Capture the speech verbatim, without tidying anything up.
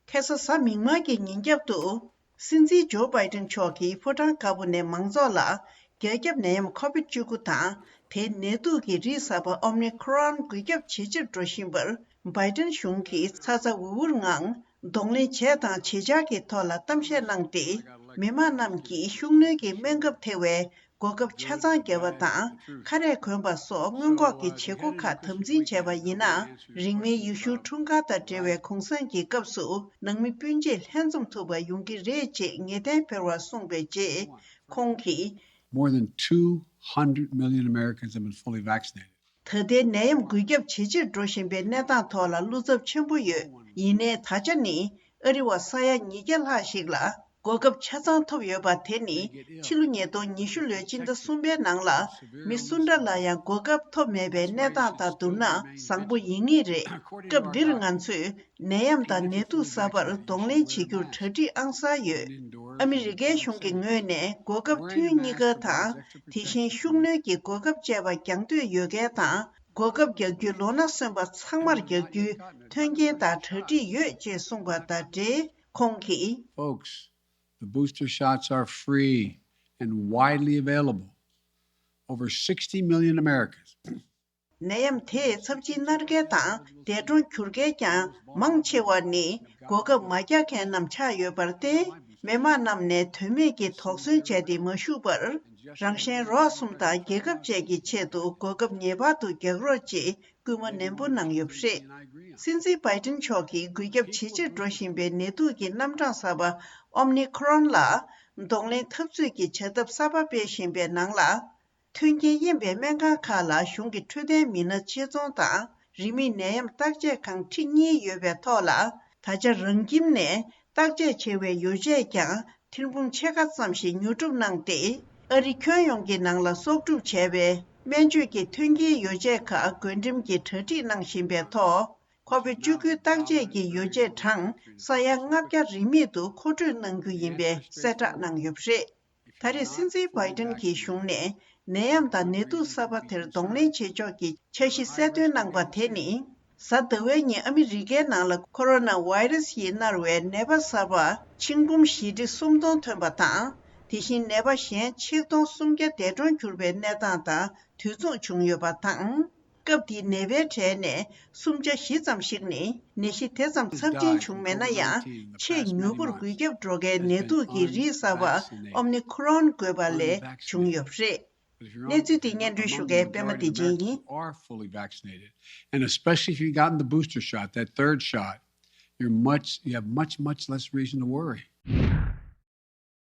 ཁ་སང་གཟའ་མིག་དམར་གྱི་ཉིན་རྒྱབ་ཏུ། སྲིད་འཛིན་ཇོ་བྷའི་ཏན་མཆོག་གིས་ཕོ་བྲང་དཀར་པོ་ནས་མང་ཚོགས་ལ། རྒྱ་ཁྱབ་ནད་ཡམས་ཁོ་བིད་བཅུ་དགུ་དང་། དེའི་ནད་དུག་གི་རིགས་གསར་པ་ཨོ་མི་ཁོ་རོན་འགོས་ཁྱབ་ཇེ་ཆེར་འགྲོ་བཞིན་པར། བྷའི་ཏན་གཞུང་གིས་ཚ་ཚ་འུར་འུར་ངང་གདོང་ལེན་བྱས་དང་བྱེད་འཆར་གྱི་ཐོག་ལ་གཏམ་བཤད་གནང་སྟེ། མི་མང་རྣམས་ཀྱིས་ཤུགས་སྣོན་གྱི་སྨན་ཁབ་ཐེ་བའི་གོ་སྐབས་ཆ་ཚང་བརྒྱབ་པ་དང་། ཁ་རས་གོན་པ་སོགས་སྔོན་འགོག་གི་བྱེད་སྒོ་ཁག་དམ་འཛིན་བྱས་པ་ཡིན་ན། རིང་མིན་ཡེ་ཤུའི་འཁྲུངས་སྐར་དང་འབྲེལ་བའི་གུང་སེང་གི་སྐབས་སུ་ནང་མི་སྤུན་མཆེད་ལྷན་འཛོམས་ཐུབ་པ་ཡོང་གི་རེད་ཅེས་ངེས་གཏན་འཕེར་བར་གསུངས་པའི་རྗེས། ཁོང་གིས། More than two hundred million Americans have been fully vaccinated. ད་ལྟའི་ནད་ཡམས་འགོས་ཁྱབ་ཇེ་ཆེར་འགྲོ་བཞིན་པའི་གནས་སྟངས་ཐོག་ལ་བློ་འཚབ་ཆེན་པོ་ཡོད། ཡིན་ནའི་ད་ཆ་ནི་ཨ་རི་བ་ས་ཡ་ཉིས་བརྒྱ་ལྷག་ཞིག་ལ་གོ་སྐབས་ཆ་ཚང་ཐོབ་ཡོད་པ་དེ་ནི་ཕྱི་ལོ་ཉིས་སྟོང་ཉི་ཤུ་ལོའི་སྤྱི་ཟླ་གསུམ་པའི་ནང་ལ་མི་སུ་འདྲ་ལ་ཡང་གོ་སྐབས་ཐོབ་མེད་པའི་གནས་སྟངས་དང་བསྡུར་ན་བཟང་པོ་ཡིན་ངེས་རེད། སྐབས་འདིར་ང་ཚོས་ནད་ཡམས་དང་ནད་དུག་གསར་པར་གདོང་ལེན་བྱེད་རྒྱུར་གྲ་སྒྲིག་ཨང་གསར་ཡོད། ཨ་མི་རི་ཀའི་གཞུང་གི་ངོས་ནས་གོ་སྐབས་ཐུན་གཉིས་ཀ་དང་། དེ་བཞིན་ཤུགས་སྣོན་གྱི་གོ་སྐབས་བཅས་པ་རྒྱག་འདོད་ཡོད་མཁན་དང་། གོ་སྐབས་རྒྱག་རྒྱུའི་ལོ་ན་སོན་པ་ཚང་མར་རྒྱག་རྒྱུའི་མཐུན་རྐྱེན་དང་གྲ་སྒྲིག་ཡོད་ཅེས་གསུངས་པ་དང་འབྲེལ། ཁོང་གིས། Folks, the booster shots are free and widely available. Over sixty million Americans. ནད་ཡམས་དེས་ཚབས་ཆེའི་མནར་མཁན་དང་འདས་གྲོངས་གྱུར་མཁན་ཀྱང་མང་ཆེ་བ་ནི་གོ་སྐབས་མ་རྒྱག་མཁན་རྣམས་ཆགས་ཡོད་པར་བརྟེན། མི་མང་རྣམས་ནས་དོན་མེད་ཀྱི་དོགས་ཟོན་བྱས་ཏེ་མ་བཞུགས་པར། རང་གཞན་རོགས་གསུམ་དང་རྒྱལ་ཁབ་བཅས་ཀྱི་ཆེད་དུ་གོ་སྐབས་ངེས་པར་དུ་རྒྱག་རོགས་ཅེས་སྐུལ་མ་ནན་པོ་གནང་ཡོད་པ་རེད། སྲིད་འཛིན་བྷའི་ཏིན་མཆོག་གིས་འགོས་ཁྱབ་ཇེ་ཆེར་འགྲོ་བཞིན་པའི་ནད་དུག་གི་རྣམ་གྲངས་གསར་པ་ཨོམ་ནི་ཁོ་རོན་ལ་གདོང་ལེན་འཐབ་རྩོད་ཀྱི་བྱ་ཐབས་གསར་པ་སྤེལ་བཞིན་པའི་ནང་ལ། མཐུན་རྐྱེན་དབྱེ་བའི་སྨན་ཁང་ཁག་ལ་གཞུང་གི་འཕྲོད་བསྟེན་མི་སྣ་ཆེད་རྫོང་དང་རིན་མེད་ནད་ཡམས་བརྟག་དཔྱད་ཁང་ཁྲི་གཉིས་ཡོད་པའི་ཐོག་ལ། ད་ཆ་རང་ཁྱིམ་ནས་བརྟག་དཔྱད་བྱེད་པའི་ཡོ་བྱད་ཀྱང་ཐེར་འབུམ་ཕྱེད་ཀ་ཙམ་ཞིག་ཉོ་སྒྲུབ་གནང་སྟེ། ཨ་རི་ཁྱོན་ཡོངས་ཀྱི་ནང་ལ་གསོག་སྒྲུབ་བྱས་པའི་སྨན་བཅོས་ཀྱི་མཐུན་རྐྱེན་ཡོ་བྱད་ཁག་བགོ་འགྲེམས་ཀྱི་གྲ་སྒྲིག་གནང་བཞིན་པའི་ཐོག་ཁོ་བིད་བཅུ་དགུའི་བརྟག་དཔྱད་ཀྱི་ཡོ་བྱད་གྲངས་ས་ཡ་ལྔ་བརྒྱ་རིན་མེད་དུ་མཁོ་སྤྲོད་གནང་རྒྱུ་ཡིན་པའི་གསལ་བསྒྲགས་གནང་ཡོད་པ་རེད། ད་རེས་སྲིད་འཛིན་བྷའི་ཏིན་གྱི་གཞུང་ནས་ནད་ཡམས་དང་ནད་དུག་གསར་པ་དེར་གདོང་ལེན་བྱེད་ཕྱོགས་ཀྱི་འཆར་གཞི་གསལ་སྟོན་གནང་པ་དེ་ནི། གཟའ་ཟླ་བའི་ཉིན་ཨ་མི་རི་ཀའི་ནང་ལ་ཁོ་རོ་ན་བྷའི་རེ་སི་ཡིས་མནར་བའི་ནད་པ་གསར་པ་ཆིག་འབུམ་བཞི་ཁྲི་སུམ་སྟོང་ཐོན་པ་དང་། དེ་བཞིན་ནད་པ་གཞན་ཆིག་སྟོང་སུམ་བརྒྱ་འདས་གྲོངས་གྱུར་པའི་གནས་སྟངས་དང་དུས་མཚུངས་བྱུང་ཡོད་པ་དང་། སྐབས་དེའི་ནད་པའི་གྲས་ནས་སུམ་ཆ་བཞི་ཙམ་ཞིག་ནི་ནད་གཞི་དེ་ཙམ་ཚབས་ཆེན་བྱུང་མེད་ན་ཡང་། ཆེས་མྱུར་པོར་འགོས་ཁྱབ་འགྲོ་མཁན་ནད་དུག་གི་རིགས་གསར་པ་ཨོམ་ནི་ཁོ་རོན་འགོས་པ་ལས་བྱུང་ཡོད་པ་རེད། གནས་ཚུལ་དེ་སྙན་སྒྲོན་ཞུ་མཁན་པད་མ་བདེ་ཆེན་ཡིན། Are fully vaccinated, and especially if you've gotten the booster shot, that third shot, you're much, you have much, much less reason to worry.